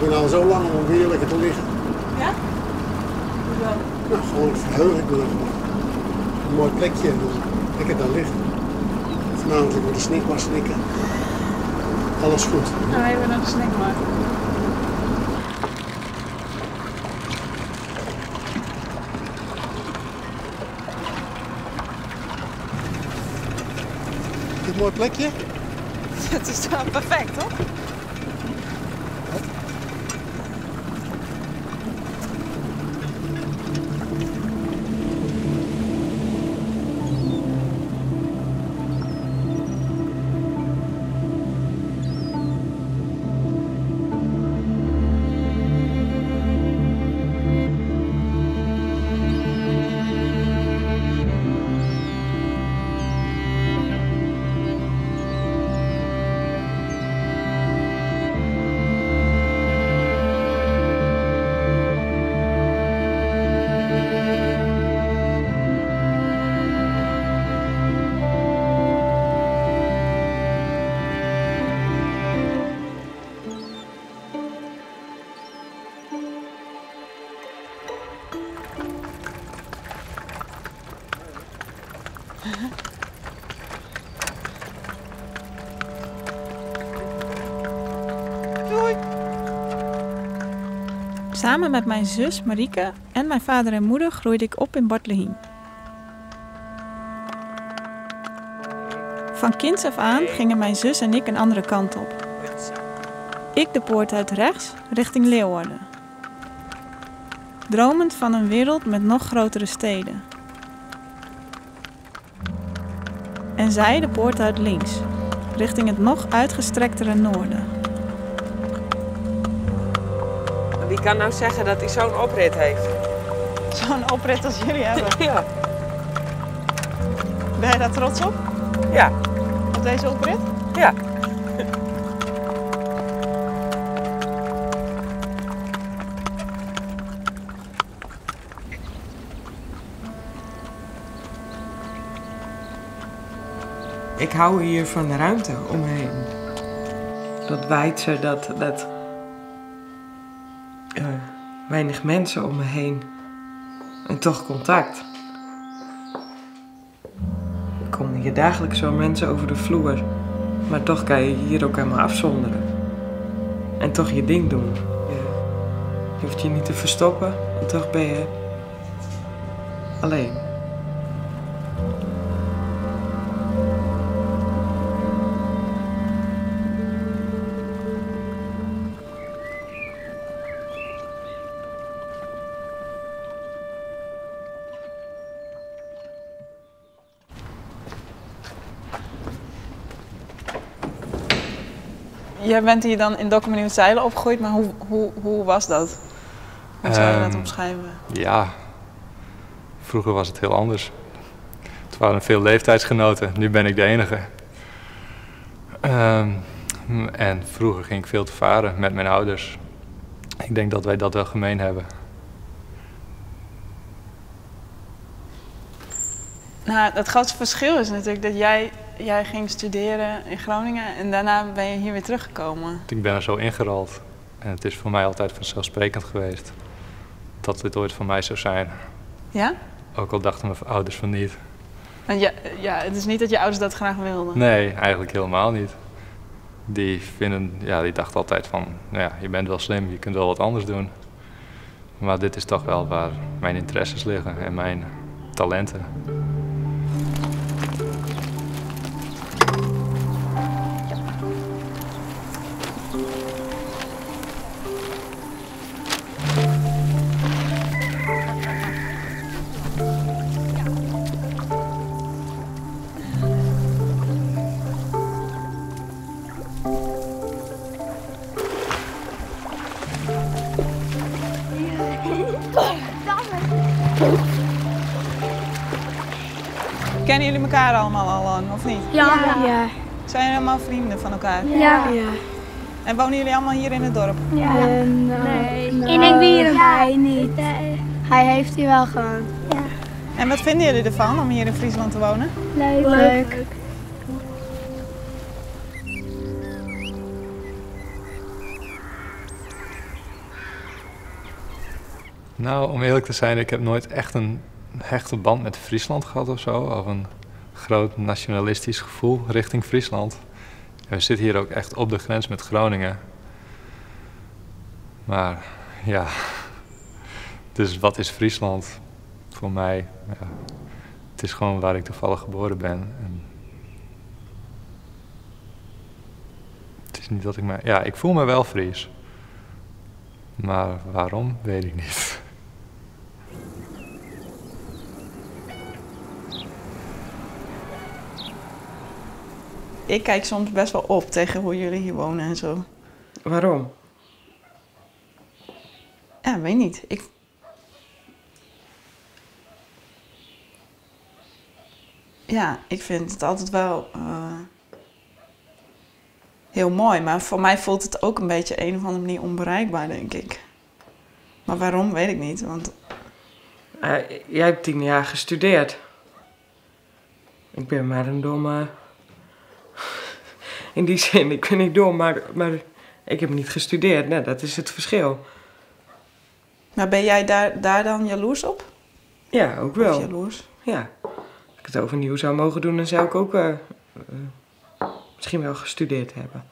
ben al zo lang om weer lekker te liggen. Ja? Hoezo? Nou, gewoon verheug ik me er gewoon. Een mooi plekje en dan lekker daar liggen. Vanavond lekker de snackbar snikken. Alles goed. Nou, even naar de snackbar. Dit mooi plekje? Het is dan perfect, toch? Doei! Samen met mijn zus Marieke en mijn vader en moeder groeide ik op in Bartlehiem. Van kinds af aan gingen mijn zus en ik een andere kant op. Ik de poort uit rechts, richting Leeuwarden. Dromend van een wereld met nog grotere steden. En zij de poort uit links, richting het nog uitgestrektere noorden. Wie kan nou zeggen dat hij zo'n oprit heeft? Zo'n oprit als jullie hebben? Ja. Ben je daar trots op? Ja. Op deze oprit? Ja. Ik hou hier van de ruimte om me heen. Dat weidse, dat weinig mensen om me heen en toch contact. Er komen hier dagelijks zo mensen over de vloer, maar toch kan je hier ook helemaal afzonderen. En toch je ding doen. Je hoeft je niet te verstoppen en toch ben je alleen. Jij bent hier dan in Dokkum en Nieuw-Zeilen opgegroeid, maar hoe was dat? Hoe zou je dat omschrijven? Ja, vroeger was het heel anders. Het waren veel leeftijdsgenoten, nu ben ik de enige. En vroeger ging ik veel te varen met mijn ouders. Ik denk dat wij dat wel gemeen hebben. Nou, het grootste verschil is natuurlijk dat jij ging studeren in Groningen en daarna ben je hier weer teruggekomen. Ik ben er zo ingerold en het is voor mij altijd vanzelfsprekend geweest dat dit ooit van mij zou zijn. Ja? Ook al dachten mijn ouders van niet. En ja, het is niet dat je ouders dat graag wilden? Nee, eigenlijk helemaal niet. Die dachten altijd van, nou ja, je bent wel slim, je kunt wel wat anders doen. Maar dit is toch wel waar mijn interesses liggen en mijn talenten. Kennen jullie elkaar allemaal al lang, of niet? Ja. Ja. Zijn jullie allemaal vrienden van elkaar? Ja. Ja. En wonen jullie allemaal hier in het dorp? Ja. Nee. In Engwierum. Hij niet. Hij heeft hier wel gewoond. Ja. En wat vinden jullie ervan om hier in Friesland te wonen? Leuk. Leuk. Nou, om eerlijk te zijn, ik heb nooit echt een hechte band met Friesland gehad of zo. Of een groot nationalistisch gevoel richting Friesland. En we zitten hier ook echt op de grens met Groningen. Maar ja, dus wat is Friesland voor mij? Ja, het is gewoon waar ik toevallig geboren ben. En het is niet dat ik me... Ja, ik voel me wel Fries. Maar waarom, weet ik niet. Ik kijk soms best wel op tegen hoe jullie hier wonen en zo. Waarom? Ja, weet niet. Ja, ik vind het altijd wel heel mooi. Maar voor mij voelt het ook een beetje een of andere manier onbereikbaar, denk ik. Maar waarom, weet ik niet. Want... Jij hebt 10 jaar gestudeerd. Ik ben maar een domme... In die zin, ik ben niet dom, maar ik heb niet gestudeerd. Nou, dat is het verschil. Maar ben jij daar dan jaloers op? Ja, ook wel. Of jaloers? Ja. Als ik het overnieuw zou mogen doen, dan zou ik ook misschien wel gestudeerd hebben.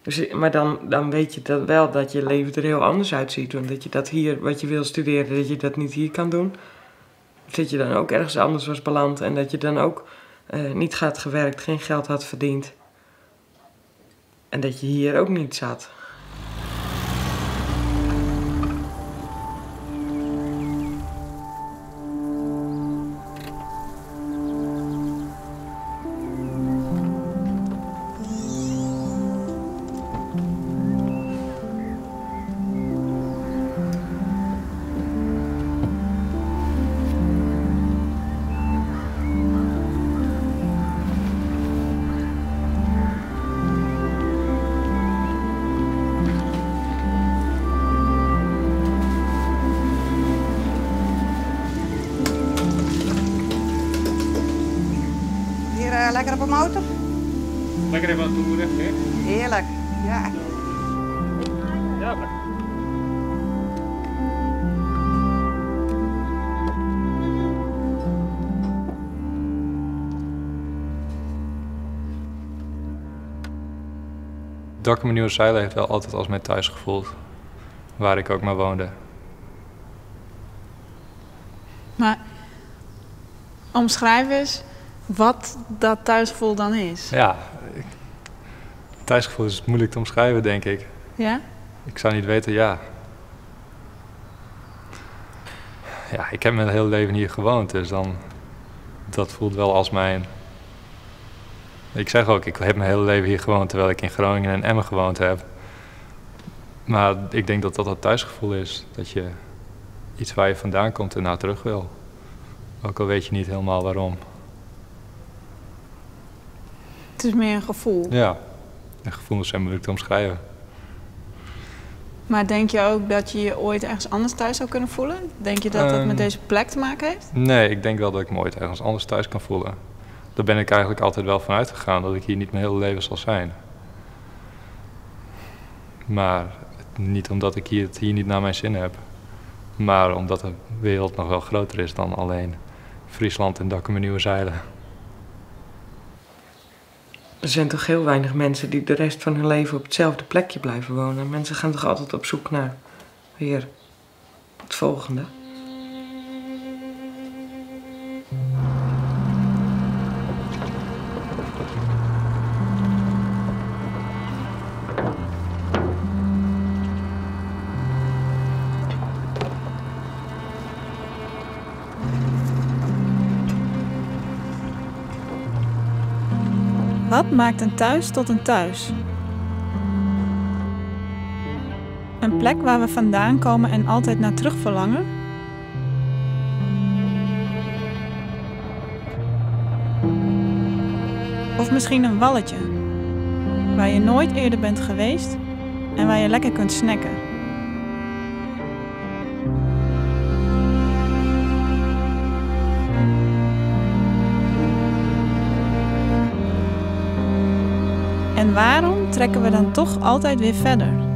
Dus, maar dan weet je dat wel dat je leven er heel anders uitziet. Want dat je dat hier, wat je wil studeren, dat je dat niet hier kan doen. Dat je dan ook ergens anders was beland en dat je dan ook niet had gewerkt, geen geld had verdiend. En dat je hier ook niet zat. Lekker op een motor. Lekker even aan het toeren, hè? Heerlijk, ja. Ja, lekker. Dokkum Nieuwe heeft wel altijd als mijn thuis gevoeld, waar ik ook maar woonde. Maar omschrijf eens wat dat thuisgevoel dan is. Ja, thuisgevoel is moeilijk te omschrijven, denk ik. Ja? Ik zou niet weten, ja. Ja, ik heb mijn hele leven hier gewoond, dus dan... Dat voelt wel als mijn... Ik zeg ook, ik heb mijn hele leven hier gewoond, terwijl ik in Groningen en Emmen gewoond heb. Maar ik denk dat dat het thuisgevoel is. Dat je iets waar je vandaan komt en naar terug wil. Ook al weet je niet helemaal waarom. Het is meer een gevoel. Ja, en gevoelens zijn moeilijk te omschrijven. Maar denk je ook dat je je ooit ergens anders thuis zou kunnen voelen? Denk je dat dat met deze plek te maken heeft? Nee, ik denk wel dat ik me ooit ergens anders thuis kan voelen. Daar ben ik eigenlijk altijd wel van uitgegaan, dat ik hier niet mijn hele leven zal zijn. Maar niet omdat ik het hier niet naar mijn zin heb. Maar omdat de wereld nog wel groter is dan alleen Friesland en Dokkum Nieuwe Zijlen. Er zijn toch heel weinig mensen die de rest van hun leven op hetzelfde plekje blijven wonen. Mensen gaan toch altijd op zoek naar weer het volgende. Wat maakt een thuis tot een thuis? Een plek waar we vandaan komen en altijd naar terug verlangen? Of misschien een walletje, waar je nooit eerder bent geweest en waar je lekker kunt snacken. En waarom trekken we dan toch altijd weer verder?